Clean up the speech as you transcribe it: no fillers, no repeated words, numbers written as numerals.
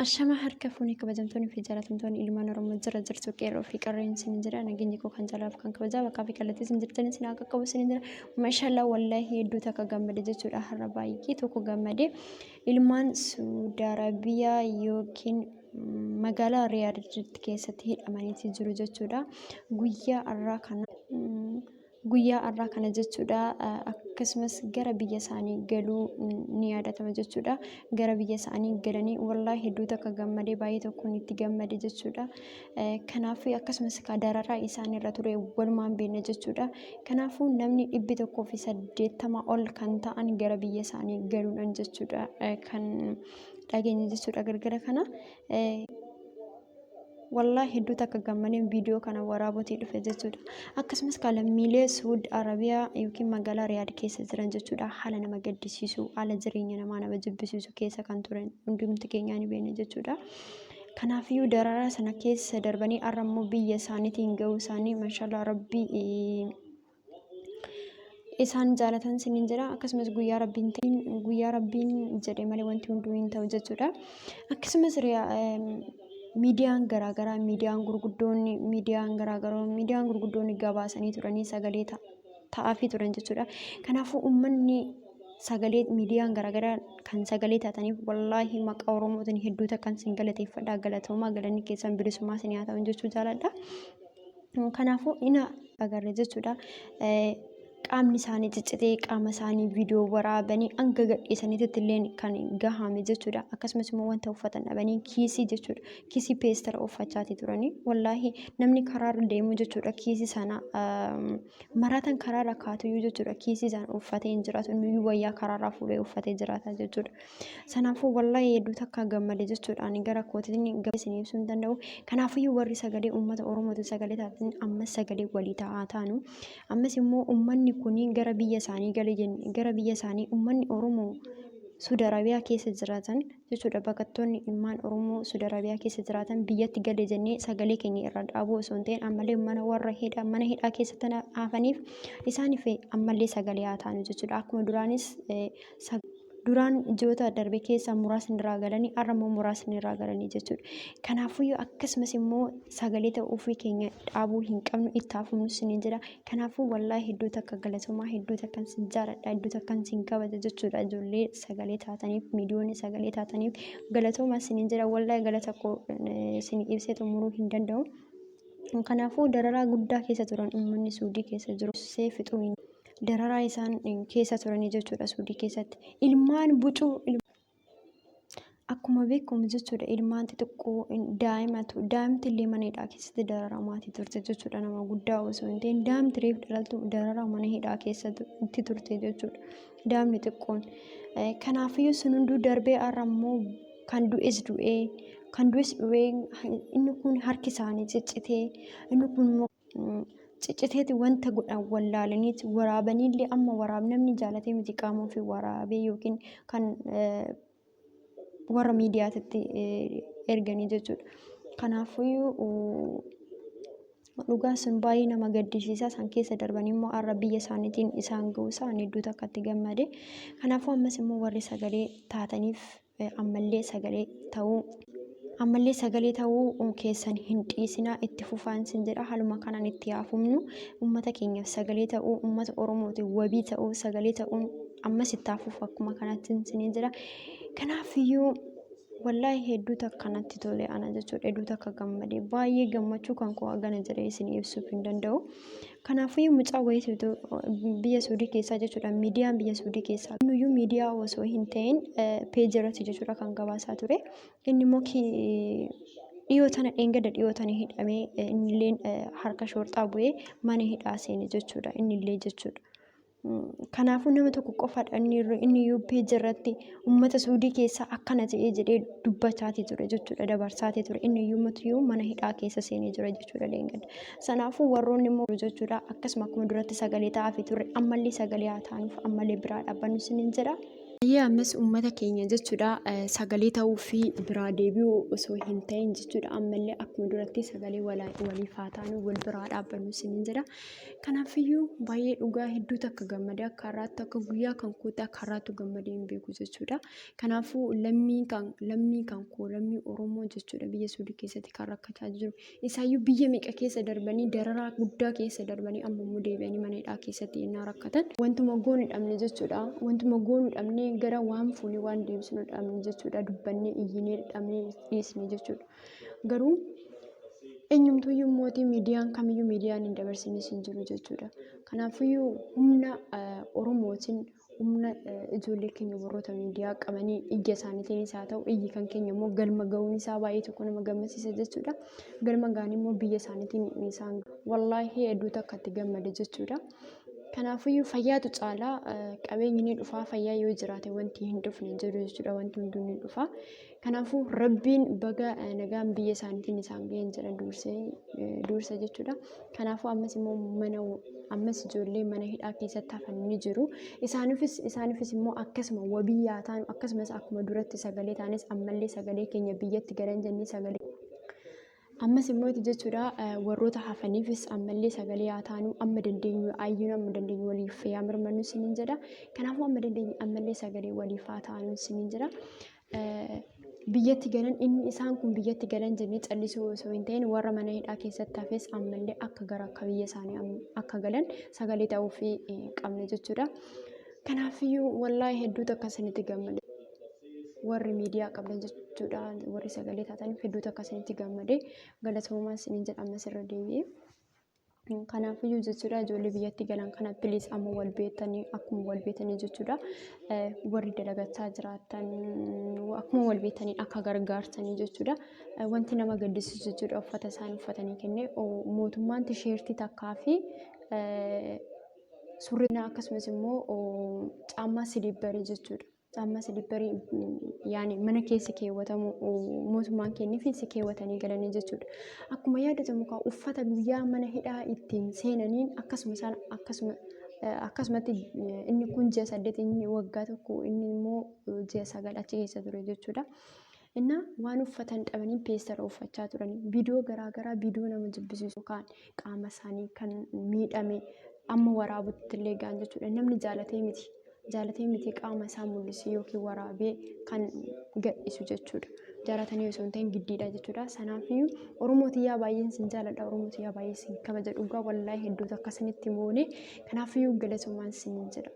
Ashama harka fuunee kabajamtoonni fi jaalatamtoonni ilmaan Oromoo jira jirtu qeerroo fi qarreen isin jira nageenyi koo kan jaalaaf kan kabajaa bakkaa fi kallattii isin jirtan isin haa qaqqabu isin jira. Mashallah, wallahi hedduu takka gammade jechuudha. Har'a baay'ee tokko gammade. Ilmaan Suudi Arabiyaa yookiin magaalaa Riyaad keessatti hidhamaniiti jiru jechuudha. Guyyaa har'aa kana jechuudha. Akkasumas gara biyya isaanii galuu ni yaadatama jechuudha. Gara biyya isaanii galanii wallaahi hedduu takka gammadee, baay'ee tokkoon itti gammade jechuudha. Kanaafuu akkasumas dararaa isaan irra ture walumaan beekna jechuudha. Kanaafuu namni 180 ol kan ta'an gara biyya isaanii galuudhaan jechuudha kan dhageenye jechuudha gargara kana. Wallaahi hedduu takka gammadeen viidiyoo kana waraabuutii dhufe jechuudha. Akkasumas kan lammiilee Suud Arabiyaa yookiin magaalaa Riyaad keessa jiran jechuudha. Haala nama gaddisiisu, haala jireenya namaa nama jibbisiisu keessa kan turan hundumti keenyaa ni beekna jechuudha. Kanaafiyyuu dararaa sana keessa darbanii har'a immoo biyya isaaniitiin gahuu isaanii, mashallah, rabbii isaan jaalatan siniin jedha. Akkasumas guyyaa rabbiin ta'in, guyyaa rabbiin jedhe malee wanti hunduu hin ta'u jechuudha. Akkasumas miidiyaan garaagaraa, miidiyaan gurguddoonni gabaasanii turanii sagalee ta'aafii turan jechuudha. Kanaafuu uummanni sagalee miidiyaan garaagaraa kan sagalee taataniif, wallaahi maqaa Oromootiin hedduu takkan sin galateeffadha. Galatoomaa, galanni keessan bilisummaa sin haa ta'u jechuu jaaladha. Kanaafuu ina agarre jechuudha. Qaamni isaanii ciccitee, qaama isaanii viidiyoo waraabanii hanga gadhiisaniitti illee kan gahame jechuudha. Akkasumas immoo wanta uffatan dhabanii kiisii jechuudha. Kiisii peestara uffachaatii turanii. Wallaahi namni karaarra deemu jechuudha, kiisii sana maraatan karaarra kaatuyyuu jechuudha, kiisii sana uffatee hin jiraatu. Inniyyuu wayyaa karaarraa fuudhee uffatee jiraata jechuudha. Sanaafuu wallaahi hedduu takka gammade jechuudha. Ani gara kootiin isin ibsuu hin danda'u. Kanaafiyyuu warri sagalee uummata Oromootiin sagalee taatan, ammas sagalee walii ta'aa taanu. Ammas immoo uummanni kun gara biyya isaanii gale, gara biyya isaanii uummanni Oromoo Suudi Arabiyaa keessa jiraatan jechuudha. Baqattoonni ilmaan Oromoo Suudi Arabiyaa keessa jiraatan biyyatti gale jennee sagalee keenya irraa dhaabuu osoo hin ta'in, ammallee mana warra hidhaa mana hidhaa keessatti hafaniif isaaniif ammallee sagalee haa taanu jechuudha. Akkuma duraanis duraan ji'oota darbe keessa muraasni irraa galanii, har'a immoo muraasni irraa galanii jechuudha. Kanaafuyyuu akkasumas immoo sagalee ta'uu ofii keenya dhaabuu hin qabnu, itti hafumnu isiniin jedha. Kanaafuu wallaahi hedduu takka galatoomaa, hedduu takkan sin jaaladha, hedduu takkan sin kabaja jechuudha. Ijoollee sagalee taataniif, miidiyoonni sagalee taataniif galatoomaa isiniin jedha. Wallaahi galata koo isin ibsee xumuruu hin danda'u. Kanaafuu dararaa guddaa keessa turan uummanni Suudii keessa jiru. See fixuu hin dararaa isaan keessa turanii jechuudha Suudii keessatti. Ilmaan bucuu akkuma beekamu jechuudha, ilmaan xixiqqoo daa'imatu, daa'imti illee mana hidhaa keessatti dararamaatii turte jechuudha. Nama guddaa osoo hin ta'in daa'imti reef dhalaltu dararaa mana hidhaa keessatti turte jechuudha. Daa'imni xiqqoon. Kanaafiyyuu sun hunduu darbee har'a immoo kan du'es du'ee, kan du'es du'ee, inni kun harki isaanii ciccitee, inni kun immoo cicciteeti wanta godhan wallaalaniiti waraabaniillee amma waraab namni jaalatee miti qaama ofii waraabee yookiin kan warra miidiyaatitti erganii jechuudha. Kanaafiyyuu dhugaa sun baay'ee nama gaddisiisa. San keessa darbanii immoo har'a biyya isaaniitiin isaan ga'uu isaa ani hedduu takkatti gammade. Kanaafuu ammas immoo warri sagalee taataniif ammallee sagalee ta'uu keessan hin dhiisinaa, itti fufaan sin jedha. Haaluma kanaan itti haafumnu. Uummata keenyaaf sagalee ta'uu, uummata Oromootiif wabii ta'uu, sagalee ta'uun ammas itti hafuuf akkuma kanatti sinin jedha. Kanaafiyyuu wallaahi hedduu takka natti tole ana jechuudha. Hedduu takka gammade, baay'ee gammachuu kan koo hagana jedhee isin ibsuuf hin danda'u. Kanaafuu mucaa wayiitu biyya Suudii keessaa jechuudha. Miidiyaan biyya Suudii keessaa nuyyuu miidiyaa osoo hin ta'in peejii irratti jechuudha kan gabaasaa ture. Inni immoo dhiyoo tana, dheengada dhiyoo tana hidhamee, innillee harka shoorxaa bu'ee mana hidhaa seene jechuudha. Innillee jechuudha. Kanaafuu nama tokko qofaadha inni iyyuu peejii irratti uummata Suudii keessaa akkana ta'ee jedhee dubbachaatii ture jechuudha, dabarsaatii ture. Inni iyyuu matiyyuu mana hidhaa keessa seenee jira jechuudha dheengadda. Sanaafuu warroonni immoo jechuudha akkasuma akkuma duratti sagalee ta'aafii turre ammallee sagalee haa taanuuf, ammallee biraa dhaabbannu isiniin jedha. Baay'ee ammas uummata keenya jechuudha sagalee ta'uu fi biraa deebi'uu osoo hin ta'in jechuudha ammallee akkuma duratti sagalee waliif haa taanu, wal biraa dhaabbannu isiniin jedha. Kanaafiyyuu baay'ee dhugaa hedduu takka gammadee akka har'aatti, akka guyyaa kan kootti akka har'aatti gammadee hin beeku jechuudha. Kanaafuu lammii kan koo, lammii Oromoo jechuudha, biyya Suudii keessatti kan rakkachaa jiru, isaayyuu biyya meeqa keessa darbanii, dararaa guddaa keessa darbanii, amma immoo deebi'anii mana hidhaa keessatti yennaa rakkatan, wantuma goonu dhabne jechuudha. Wantuma goonu dhabne, gara waan fuunee waan deebisnu dhabne jechuudha. Dubbannee iyyinee dhabnee dhiisne jechuudha. Garuu eenyumtuyyuu mootii miidiyaan kamiyyuu miidiyaan hin dabarsinis hin jiru jechuudha. Kanaafiyyuu humna Oromootiin, humna ijoollee keenya warroota miidiyaa qabanii, iyya isaaniitiinis haa ta'u, iyyi kan keenya immoo galma ga'uun isaa baay'ee tokko nama gammachiisa jechuudha. Galma ga'anii immoo biyya isaaniitiin isaan wallaahi hedduu takka itti gammade jechuudha. Kanaafiyyuu fayyaatu caalaa, qabeenyi ni dhufaa, fayyaa yoo jiraate wanti hin dhufne hin jiru jechuudha, wanti hunduu ni dhufa. Kanaafuu Rabbiin baga nagaan biyya isaaniitiin isaan ga'een jedha dursee dursa jechuudha. Kanaafuu ammas immoo mana ammas ijoollee mana hidhaa keessatti hafan ni jiru. Isaaniifis immoo akkasuma wabii yaa taanu, akkasumas akkuma duratti sagalee taanes ammallee sagalee keenya biyyatti galan jennee sagalee ammas immoo itti jechuudha, warroota hafaniifis ammallee sagalee haa taanu, amma dandeenyu ayyuun amma dandeenyu waliif yaa mirmannu isiniin jedha. Kanaafuu amma dandeenyu ammallee sagalee waliif haa taanu isiniin jedha. Biyyatti galan, inni isaan kun biyyatti galan jennee callisuu osoo hin ta'in, warra mana hidhaa keessatti hafes ammallee akka gara akka biyya isaanii akka galan sagalee ta'uufii qabna jechuudha. Kanaafiyyuu wallaahi hedduutu akka isinitti gammade. Warri miidiyaa qabdan jechuudha, warri sagalee taataniif hedduutu akka isinitti gammade, galatoomaa isiniin jedha ammas irra deebi'ee. Kanaafiyyuu jechuudha, ijoollee biyyatti galan kana please amma wal beektanii, akkuma wal beektanii jechuudha, warri dalagachaa jiraatan akkuma wal beektanii akka gargaartanii jechuudha. Wanti nama gaddisiisu jechuudha, uffata isaan uffatanii kenne mootummaan tisheertii takkaa fi surrii akkasumas immoo caammaa silibbarii jechuudha. Caammaa silibbarii yaani mana keessa keewwatamu mootummaan kenneef si keewwatanii galanii jechuudha. Akkuma yaadatamu kaa uffata guyyaa mana hidhaa ittiin seenaniin akkasuma isaan akkasuma akkasumatti inni kun ji'a 8, inni waggaa 1, inni immoo ji'a 9 achi keessa ture jechuudha. Innaa waan uffatan dhabanii peestara uffachaa turanii, viidiyoo garaagaraa, viidiyoo nama jibbisiisu kaan qaama isaanii kan miidhame amma waraabutti illee ga'an jechuudha. Namni jaalatee miti. Jaalatee miti qaama isaa mul'isee yookiin waraabee kan gadhiisu jechuudha. Jaalatanii osoo hin ta'in giddiidha jechuudha. Sanaafiyyuu Oromoo tiyyaa baay'een sin jaaladha. Oromoo tiyyaa baay'ee sin kabaja dhugaa, wallaahi hedduutu akkasinitti moone. Kanaafiyyuu galatoomaan sin jedha.